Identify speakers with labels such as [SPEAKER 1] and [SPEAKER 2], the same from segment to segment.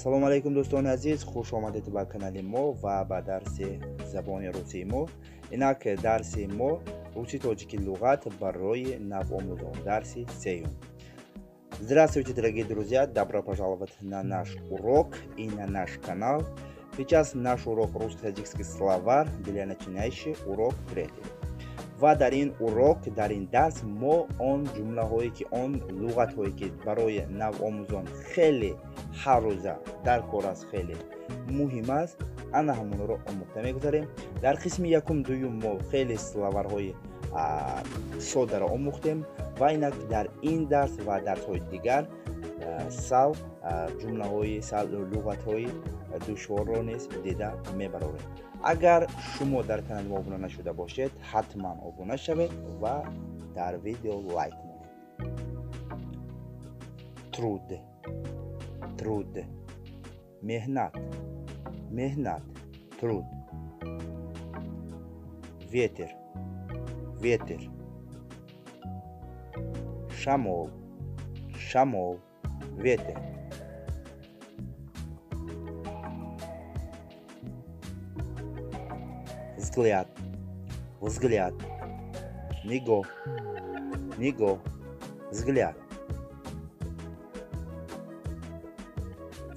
[SPEAKER 1] Ассалому алайкум, дӯстони азиз, хуш омадед ба канали мо ва ба дарси забони русии мо. Инак дарси мо русӣ тоҷикӣ луғат барои навомӯзон, дарси сеюм. Здравствуйте, дорогие друзья, добро пожаловать на наш урок и на наш канал. Сейчас наш урок русско-таджикский словарь для начинающих, урок третий. Ва дар ин урок, дар ин дарс мо он ҷумлаҳое ки, он луғатҳое ки барои навомӯзон хеле ҳаррӯза дар кор аст, хеле муҳим аст, ана ҳамонро омӯхта мегузарем. Дар қисми якум, дуюм мо хеле словарҳои содаро омӯхтем ва инак дар ин дарс ва дарсҳои дигар сал ҷумлаҳои, сал луғатҳои душворро низ дида мебарорем. Агар шумо дар канали мо обуна нашуда бошед, ҳатман обуна шавед ва дар видео лайк монед. Труд, труд, меҳнат, меҳнат, труд. Ветер, ветер, шамол, шамол, ветер. Взгляд, взгляд, нигоҳ, нигоҳ, взгляд.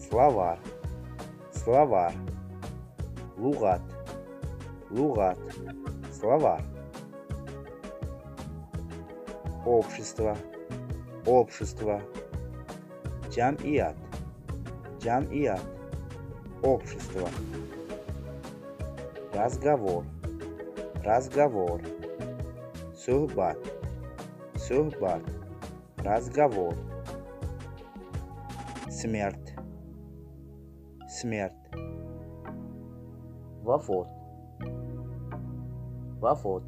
[SPEAKER 1] Словарь, словарь, луғат, луғат, словарь. Общество, общество, ҷамъият, ҷамъият, общество. Разговор, разговор, суҳбат, суҳбат, разговор. Смерть, смерть. Вафот, вафот.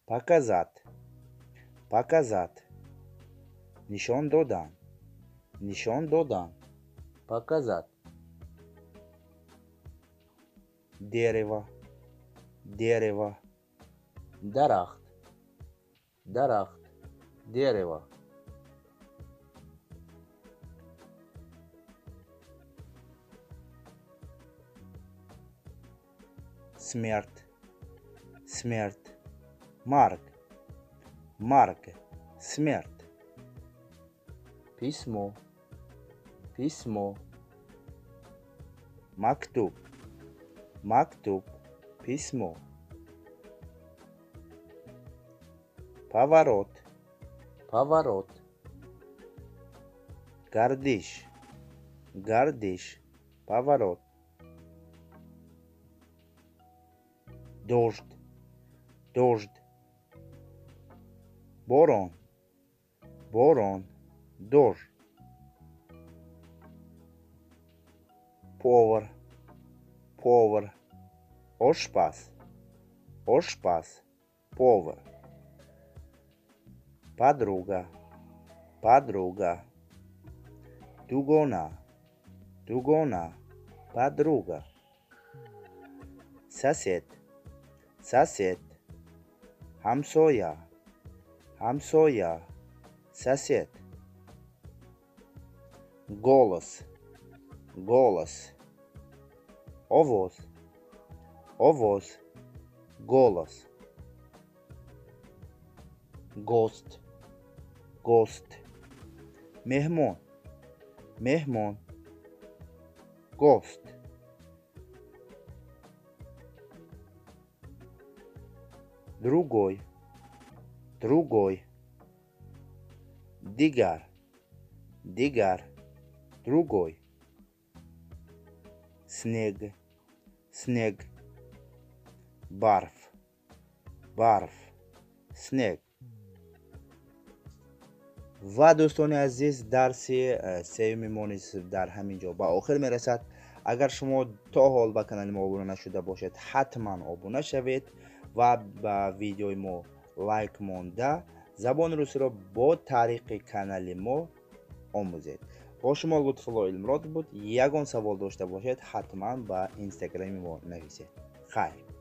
[SPEAKER 1] Показать, показать, нишон додан, нишон додан, показать. Дерево, дерево, дарахт, дарахт, дерево. Смерть, смерть, марг, марг, смерть. Письмо, письмо, мактуб, мактуб, письмо. Поворот, поворот, гардиш, гардиш, поворот. Дождь, дождь, борон, борон, дождь. Повар, повар, ошпаз, ошпаз, повар. Подруга, подруга, дугона, дугона, подруга. Сосед, сосед, ҳамсоя, ҳамсоя, сосед. Голос, голос, овоз, овоз, голос. Гость, гость, меҳмон, меҳмон, гость. Другой, другой, дигар, дигар, другой. Снег, снег, барф, барф, снег. Ва дӯстони азиз, дарси сеюми мо низ дар ҳамин ҷо ба охир мерасад. Агар шумо то ҳол ба канали мо обуна нашуда бошед, ҳатман обуна шавед ва ба видеои мо лайк монда забони русиро бо тариқи канали мо омӯзед. Бо шумо Лутфулло Илмрод буд. Ягон савол дошта бошед, ҳатман ба инстаграми мо нависед. Хайр.